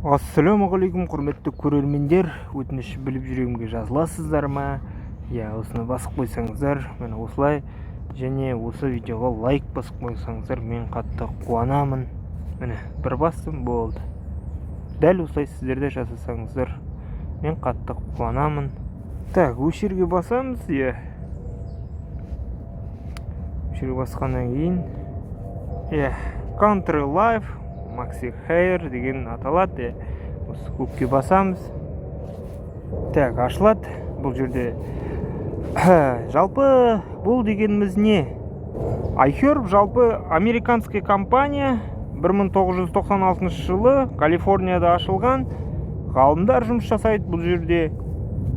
Ассалаумағалейкум, құрметті көрермендер! Өтініш, біліп жүрегімге жазыласыздар ма? Иә, осыны басып қойсаңыздар, міне, осылай, және осы видеоға лайк басып қойсаңыздар, мен қатты қуанамын. Міне, бір бастым, болды. Дәл осылай сіздер де жасасаңыздар, мен қатты қуанамын. Так, осы жерге басамыз. Иә, осы жерге басқаннан кейін, иә, Country Life Maxi Hair деген аталады. Иә, осы көкке басамыз. Так, ашылады. Бұл жерде жалпы бұл дегеніміз не? iHerb жалпы американский компания, 1996 жылы Калифорнияда ашылған. Ғалымдар жұмыс жасайды бұл жерде.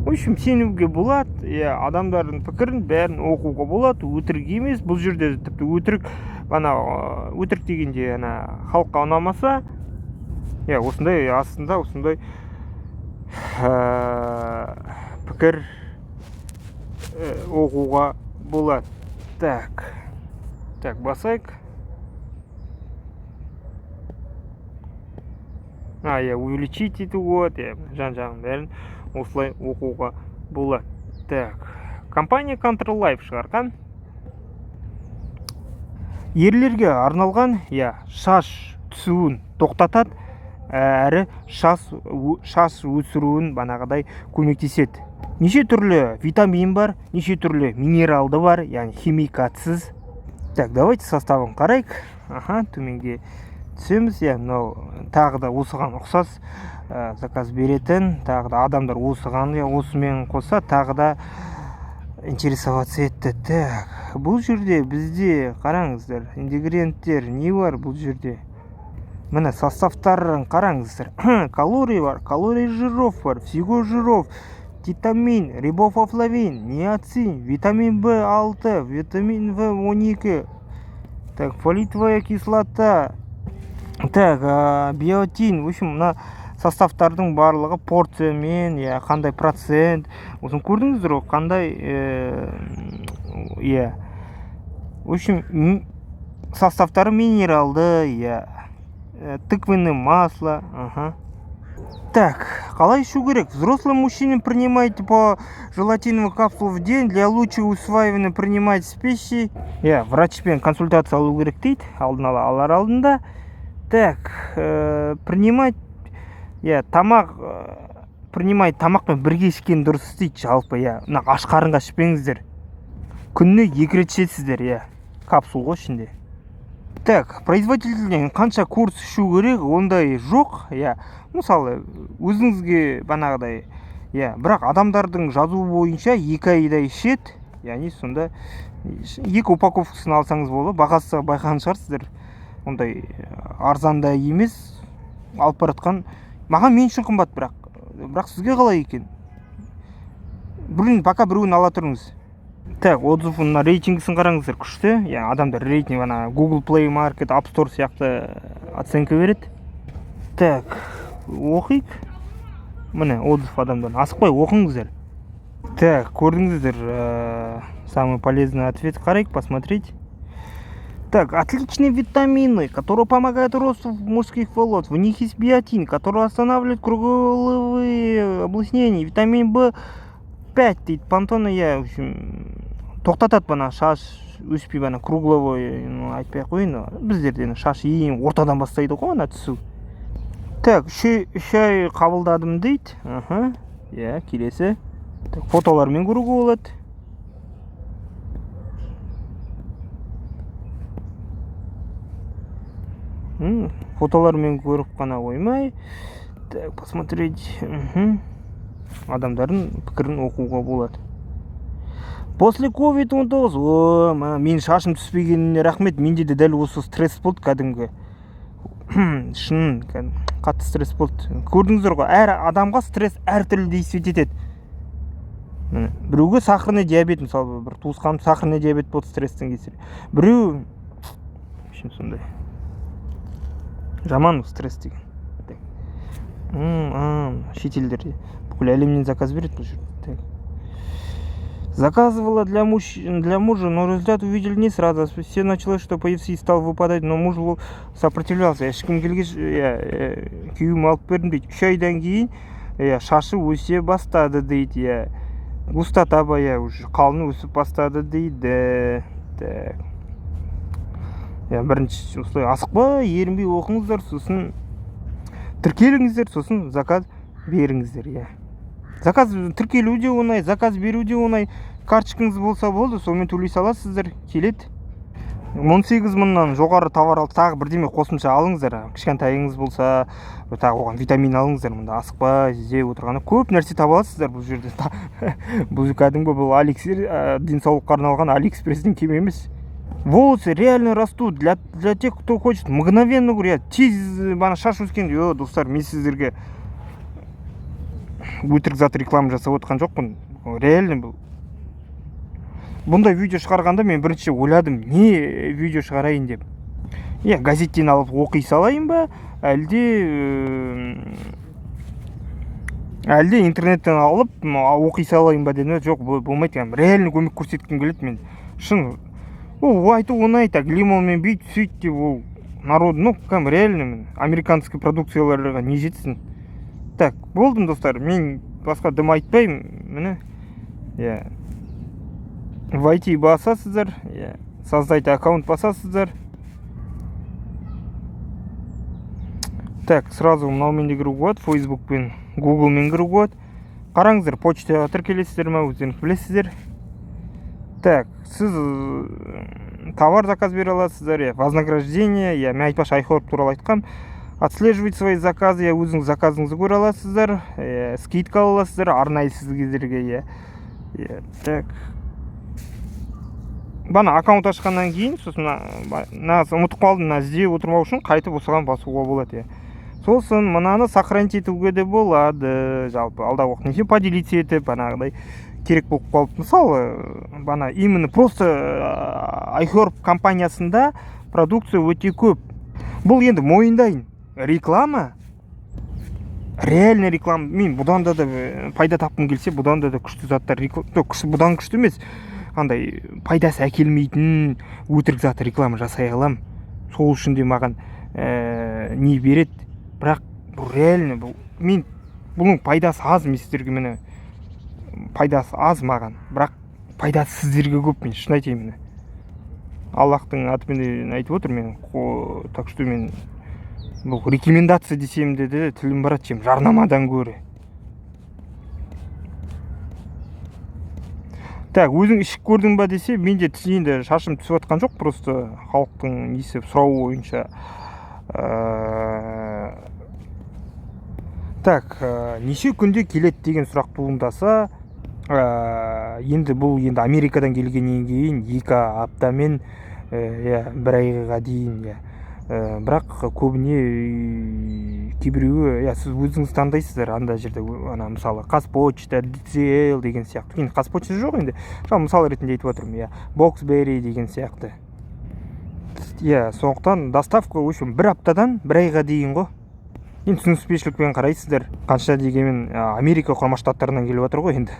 В общем, сенуге болады, иә, адамдардың пікірін бәрін оқуға болады. Өтірік емес бұл жерде. Тіпті өтірік, ана өтірік дегенде, ана халыққа ұнамаса, иә, осындай астында осындай пікір оқуға болады. Так, басайық. А, иә, увеличить етуге болады, иә, жан жағын бәрін осылай оқуға болады. Так, компания Country Life шығарған, ерлерге арналған, иә, шаш түсуін тоқтатады әрі шаш өсіруін банағыдай көмектеседі. Неше түрлі витамин бар, неше түрлі минералды бар, яғни химикатсыз. Так, давайте составын қарайық. Аха, төменге түсеміз. Иә, мынау тағы да осыған ұқсас заказ беретін тағы да адамдар осыған, иә, осымен қоса тағы да интересоваться етті. Так, бұл жерде бізде, қараңыздар, ингредиенттер не бар бұл жерде? Міне, составтарын қараңыздар: калорий бар, калорий жиров бар, всего жиров, витамин, рибофлавин, ниацин, витамин В6, витамин В12, так, фолиевая кислота, так, биотин. В общем, мына составтардың барлығы порциямен, иә, қандай процент, осыны көрдіңіздер ғой, қандай, иә. В общем, составтары минералды, иә, тыквенное масло. Ага. Так, қалай ішу керек? Взрослым мужчинам принимать по желатиновую капсулу в день, для лучшего усваивания принимать с пищей. Иә, врачпен консультация алу керек дейді алдын ала, алар алдында. Так, принимать, иә, тамақ, принимать тамақпен бірге ішкен дұрыс дейді жалпы, иә. Мына аш қарынға ішпеңіздер. Күніне екі рет ішесіздер, иә. Капсул ғой ішінде. Так, производительден қанша курс ішу керек, ондай жоқ, иә. Мысалы, өзіңізге банағыдай, иә, бірақ адамдардың жазуы бойынша 2 айда ішеді, яғни сонда екі упаковкасын алсаңыз болады. Бағасы, байқаған шығарсыздар, ондай арзан да емес. Алып бара жатқан маған, мен үшін қымбат, бірақ сізге қалай екен? Біреуін, пока біреуін ала тұрыңыз. Так, отзыв, мына рейтингісін қараңыздар, күшті, иә. Адамдар рейтинг, ана Google Play Market, App Store сияқты оценка береді. Так, оқиық. Міне, отзыв адамдар, асықпай оқыңыздар. Так, көрдіңіздер, самый полезный ответ қарайық, посмотреть. Так, отличные витамины, которые помогают росту мужских волос. В них есть биотин, который останавливает кругловые облысения. Витамин В5 дейді, пантон, иә, в общем, тоқтатады бана шаш өспей, бана кругловой, ну, айтпай ақ қояйын, біздерде шаш ең ортадан бастайды ғой ана түсу. Так, 3 ай қабылдадым дейді. Аха, иә, келесі. Так, фотолармен көруге болады. Фотолармен көріп қана қоймай, так, посмотреть, адамдардың пікірін оқуға болады. После COVID-19, о, менің шашым түспегеніне рахмет. Менде де дәл осы стресс болды, кәдімгі, шын, кәдімгі қатты стресс болды. Көрдіңіздер ғой, әр адамға стресс әртүрлі действовать етеді. Міне, біреуге сахарный диабет, мысалы, бір туысқаным сахарный диабет болды стресстің кесірі, біреу, в общем, сондай жаман стресс деген. Так. Шетелдерде, бүкіл әлемнен заказ береді бұл жерде. Так. Заказывала для мужа, но результат увидели не сразу. Все началось, что PFC стал выпадать, но муж сопротивлялся. Ешкім келгеш, иә, Күйеуім алып бердім дейді. 3 айдан кейін, иә, шашы өсе бастады дейді, иә. Густота ба, иә, уже қалың өсіп бастады дейді. Так. Иә, бірінші осылай асықпай, ерінбей оқыңыздар, сосын тіркеліңіздер, сосын заказ беріңіздер, иә. Заказ тіркелу де оңай, заказ беру де оңай. Карточкаңыз болса болды, сонымен төлей саласыздар, келеді. 18 мыңнан жоғары товар алып, тағы бірдеме қосымша алыңыздар. Кішкентайыңыз болса, тағы оған витамин алыңыздар. Мында асықпай іздеп отырғанда көп нәрсе таба аласыздар бұл жерде. Бұл кәдімгі бұл денсаулыққа арналған Алиэкспресстен кем емес. Волосы реально растут для тех, кто хочет мгновенно, говорю, я тез бана шаш өскен. Йо, достар, мен сіздерге өтірік зат реклама жасап отқан жоқпын. Реально бұл. Бұндай видео шығарғанда мен бірінші ойладым, не видео шығарайын деп. Иә, газеттен алып оқи салайын ба, әлде интернеттен алып оқи салайын ба дедім. Жоқ, болмайды, реально көмек көрсеткім келеді мен. Шын, ол айту оңай, так лимонмен бүйт, сөйт деп, ол народ, ну, кәдімгі реально міне, американский продукцияларға не жетсін. Так, болдым, достар, мен басқа дым айтпаймын, міне. Иә. Войти басасыздар, иә, создать аккаунт басасыздар. Так, сразу мынаумен де кіруге болады, Фейсбукпен, Гуглмен кіруге болады. Қараңыздар, почтаға тіркелесіздер ма, өздеріңіз білесіздер. Так, сіз товар заказ бере аласыздар, иә, вознаграждение, иә, мен айтпақшы iHerb туралы айтқам. Отслеживать свои заказы, иә, өзіңіз заказыңызды көре аласыздар, иә, скидка ала аласыздар арнайы сіздерге, иә. Иә, так. Бана аккаунт ашқаннан кейін, сосын мына ұмытып қалдым, мына іздеп отырмау үшін қайтып осыған басуға болады, иә. Сосын мынаны сохранить етуге де болады, жалпы алдағы уақытта немесе поделиться етіп, анағыдай керек болып қалып, мысалы, бана именно просто iHerb компаниясында продукция өте көп. Бұл енді мойындайын, реклама, реальный реклама. Мен бұдан да пайда тапқым келсе, бұдан да күшті заттар, күшті, бұдан күшті емес, андай пайдасы әкелмейтін өтірік зат реклама жасай аламын. Сол үшін де маған не береді, бірақ бұл реально, бұл мен бұның пайдасы аз, мен сіздерге міне пайдасы аз маған, бірақ пайдасы сіздерге көп, мен шын айтайын, міне Аллахтың атымен айтып отырмын мен. Так что мен бұл рекомендация десем де тілім барады, чем жарнамадан гөрі. Так, өзің ішіп көрдің ба десе, менде енді шашым түсіп жатқан жоқ, просто халықтың несі сұрауы бойынша. Так, неше күнде келеді деген сұрақ туындаса, енді бұл енді Америкадан келгеннен кейін 2 аптамен, иә, 1 айға дейін, иә. Бірақ көбіне кейбіреуі, иә, сіз өзіңіз таңдайсыздар анда жерде, ана мысалы Қазпочта, DHL деген сияқты. Енді Қазпочта жоқ енді, жалпы мысал ретінде айтып отырмын, иә, Boxberry деген сияқты. Иә, сондықтан доставка, в общем, 1 аптадан 1 айға дейін ғой. Енді түсініспеушілікпен қарайсыздар, қанша дегенмен, Америка Құрама Штаттарынан келіп жатыр ғой енді.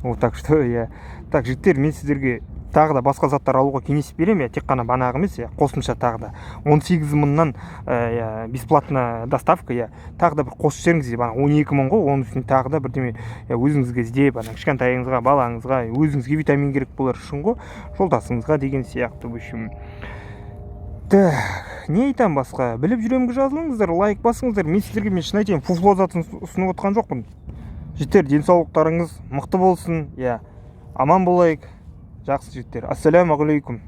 Вот так что, иә. Так, жігіттер, мен сіздерге тағы да басқа заттар алуға кеңес беремін, иә, тек қана банағы емес, иә, қосымша тағы да 18 мыңнан, иә, бесплатно доставка, иә, тағы да бір қосып жіберіңіз, бана 12 мың ғой, оның үстіне тағы да бірдеме, иә, өзіңізге іздеп, ана кішкентайыңызға, балаңызға, өзіңізге витамин керек болар үшін ғой, жолдасыңызға деген сияқты, в общем. Так, не айтамын басқа? Біліп жүремінге жазылыңыздар, лайк басыңыздар. Мен сіздерге, мен шын айтайын, фуфло затын ұсынып отқан жоқпын. Жігіттер, денсаулықтарыңыз мықты болсын, иә, аман болайық. Жақсы, жігіттер. Ассалаумағалейкум.